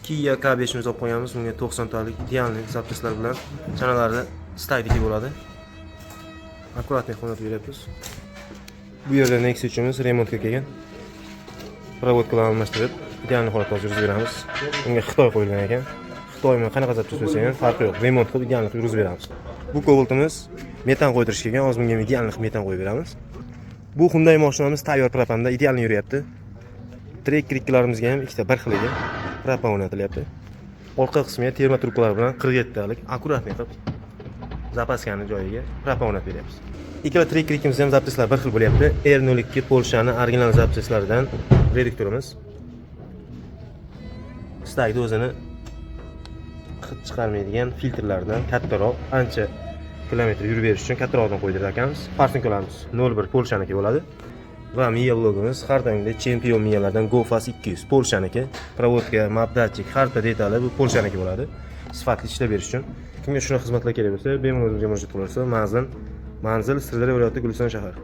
Kia K5 imiz olib qo'yamiz. Bunga 90 talik идеальный запчасть lar bilan, chanalarni Stagdiki bo'ladi. Аккуратный o'rnatib beryapmiz. Bu yerda Nexia 3imiz remontga kelgan. Проводка larni almashtirib, идеальный holatda hozir yurgizib beramiz. Bunga Xitoy qo'yilgan ekan. Xitoymi, qanaqa запчасть bo'lsa ham farqi yo'q. Remont qilib, идеальный qilib yurgizib beramiz. Bu Cobaltimiz metan qo'ydirish kelgan. Hozir bunga ham идеальный qilib metan qo'yib beramiz. Bu Hyundai mashinamiz tayyor propanda идеальный yuryapti. Tracker ikkilarimizga ham ikkita bir xiliga propan o'rnatilyapti. Orqa qismiga термотрубка lar bilan 47 talik аккуратный qilib запаска ni joyiga propan o'rnatib beryapmiz. Ikkala Tracker ikkimizda ham запчасть lar bir xil bo'lyapti. R02 Polshani original запчасть laridan reduktorimiz. Stagda o'zini hid chiqarmaydigan filtrlardan kattaroq, ancha kilometr yurib berish uchun kattaroqdan qo'ydirdi akamiz. Форсунка larimiz 01 Polshaniki bo'ladi. Va Miya blogimiz har doimgidek chempion miyalardan Go Fast 200 Polshaniki. Проводка, map datchik, har bitta detali bu Polshaniki bo'ladi. Sifatli ishlab berish uchun. Kimga shunaqa xizmatlar kerak bo'lsa, bemalol o'zimizga murojaat qilaversa, manzil Sirdaryo viloyati, Guliston shahar.